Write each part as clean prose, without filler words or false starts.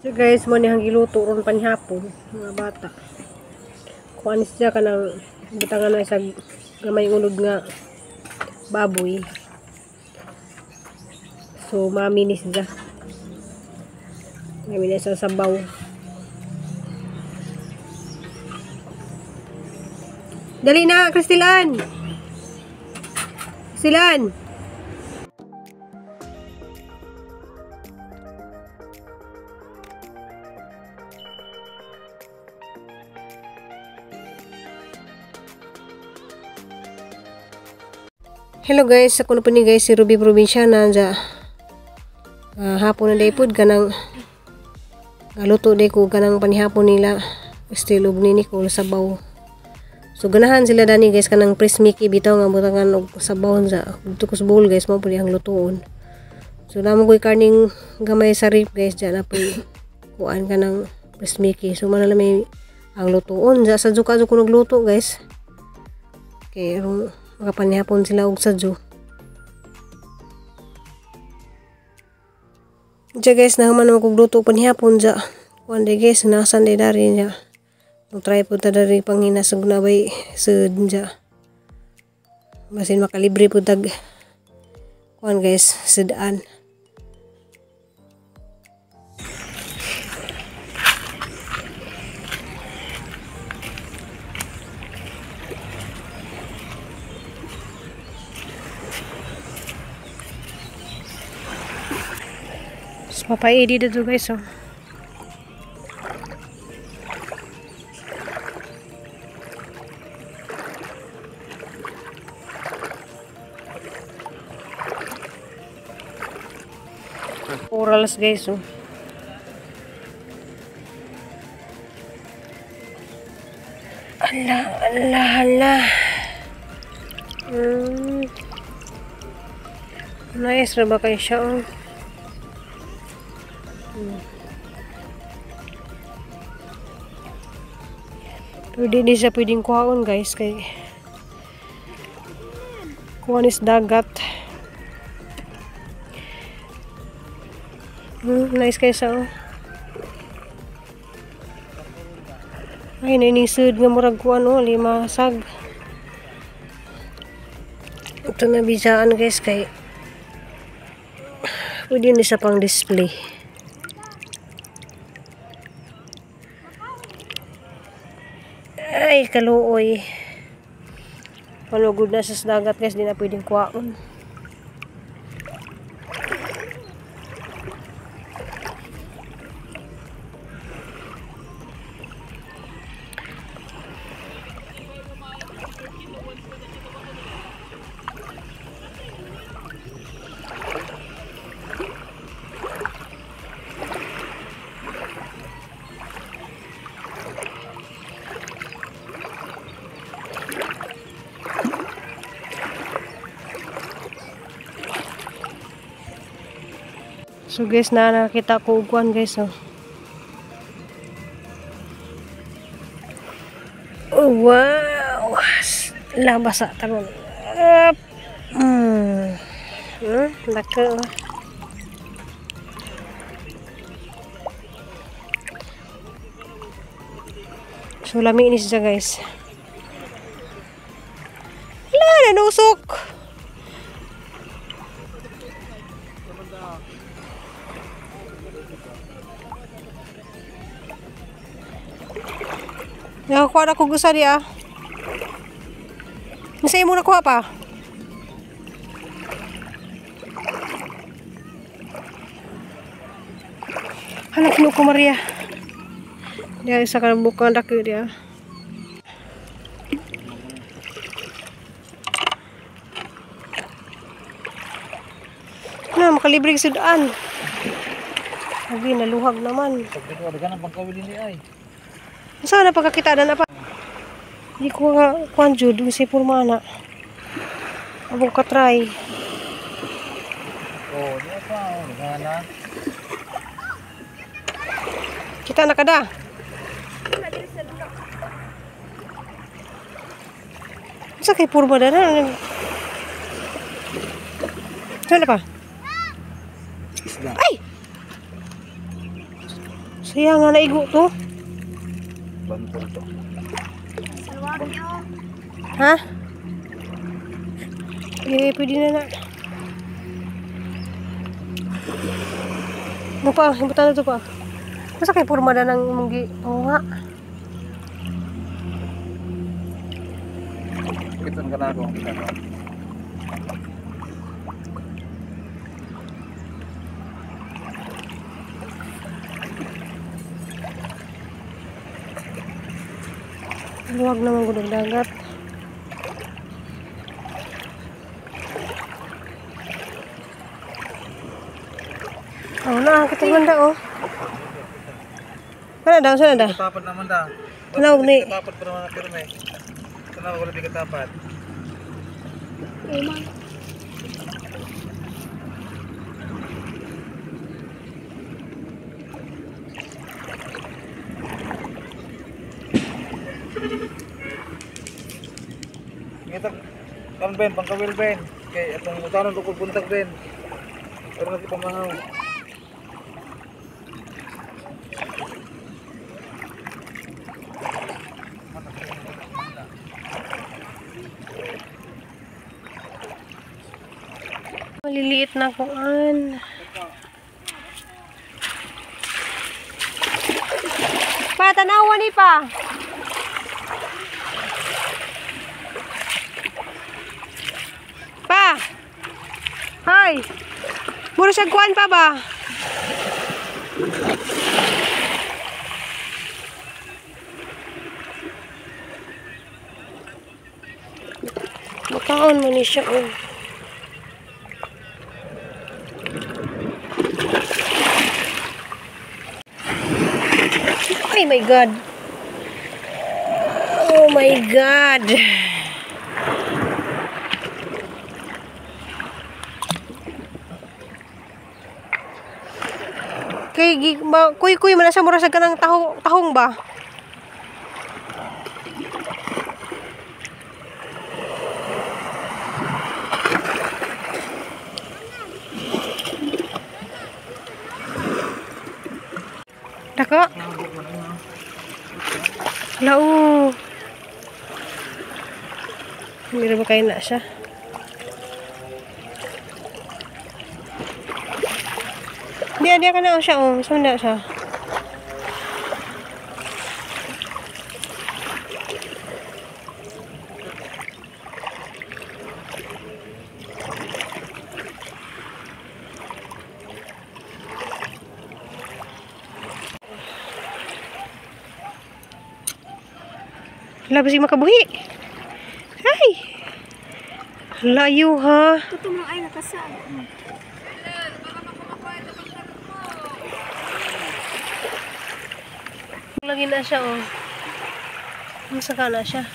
So guys, mo ni ang giluto ron panihapon mga bata. Kuan siya kanang butangan na sa gamay unod nga baboy. So mami ni siya. Mami ni sa sabaw. Dali na, Kristilan. Kristilan. Hello guys, ako na po ni guys si Ruby Probinsyana dya. Hapon na day pod kanang galuto day ko kanang panihapon nila still og ni Nicole sabaw. So ganahan sila dani guys kanang Pres Mickey bitaw nga butangan og sabaw sa dito ko sa bowl guys, mao pud ang lutoon. So namo koy karning gamay sa rib guys dya na poy kuan kanang Pres Mickey. So man lang may ang lutoon dya sa juka ko nagluto guys. Kay aron makapanihapon sila og sadyo. Diya guys, nahuman naman kong luto panihapon dya. Kuan day guys, nasan day dari dya. Mag-try po ta dari panghinasog na bay sud dya. Basin makalibre po tag kuan guys, sudaan. Papaidi dito guys oh. Corals guys oh. Ala ala ala. Nice ra ba kay siya oh. Pero di siya pwedeng kuhaon guys kay kuhaan is dagat. Nice kay siya oh. Ay nanisud nga murag kuan oh, limasag. Ito na bisaan guys kay pwede ni siya pang display. Ay, kaluoy. Palugod na sa dagat guys, di na pwedeng kuwaon. So guys, na nakita ko uguan guys oh. Oh wow. Labasa taron. Laki. So lami ni siya guys. Wala nanusok. Nakakuha na ko gusa diya. Nasa imo nakuha pa? Hala, kinuko Maria. Diya isa ka buka ang daki diya. Na, makalibreng sudan. Abi, naluhag naman. Saan na pagkakita na pa? Hindi ko nga kuan jud si purmana. Abong ka try. Oh, di pa oh, gana. Kita na kada. Sa kay purma na. Saan na pa? Isda. Ay! Saya nga naigo to. Bantol to. Ha? Eh, pwede na na. Ano pa? Himutan na to pa. Masa kay purma na ng imong gi panguha? Kitan ka na ako. Luwag naman gud ang dagat. Oh, na kitang ganda oh. Kana daw sana da. Katapat naman da. Tanaw ni. Katapat pa naman na pirme. Tanaw wala di katapat. Ngita kan Ben, pangkawil Ben. Kay atong utanon tukod buntag Ben. Pero nagpamahaw. Maliliit na kuan. Pa, tanawa ni pa. Pa. Hi. Mura siya kuan pa ba? Makaon man ni siya oh. Ay my God. Oh my God. Kay kuy-kuy man na siya mura sa kanang tahong, tahong ba? Dako. Lao. Hindi ba kayo na siya? Di ka na siya. Oh. Saan na siya? Wala ba siya makabuhi? Ay! Layo ha. Tutum lang ay nakasal. Lagi na siya oh. Masaka na siya.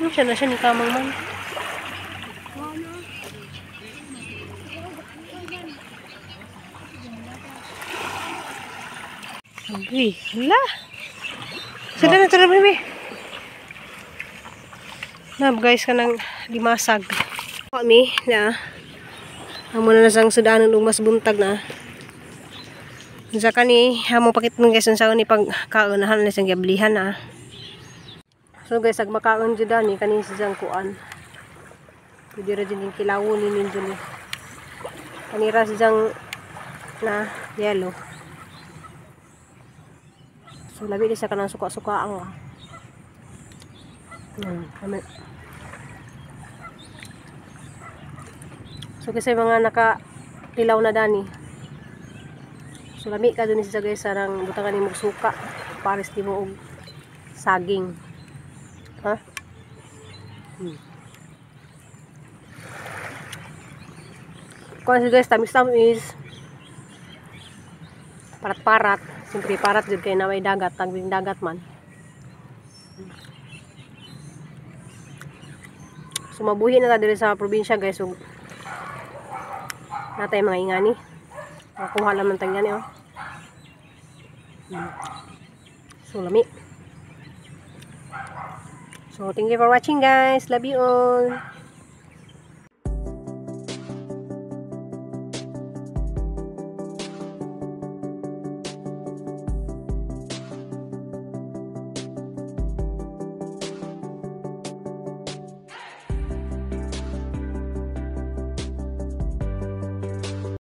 Ano siya na siya ni Kamang man? Uy, hala. Sila na tulad mo. Na guys ka ng limasag. Kami na amo na nasang sudanon ug mas buntag na. Unsa kani amo pakit nun guys unsa ni pagkaon na siyang giablihan na. So guys, ag makaon jud ani kani siyang kuan. Pwede ra jud ning kilawon ni ninyo ni. Kanira siyang na yellow. So labi di sa kanang suka-suka ang. Kami. So kasi mga naka tilaw na dani. So lami ka dun siya guys sarang butangan nimo suka pares nimo og saging. Ha? Kuan siya guys, tamis-tamis. Parat-parat. Siyempre parat jud kay na may dagat, tagbing dagat man. So mabuhi na ta diri sa probinsya guys ug natay mga ingani. Nakuha lang man tang gani oh. So lami. So thank you for watching, guys. Love you all.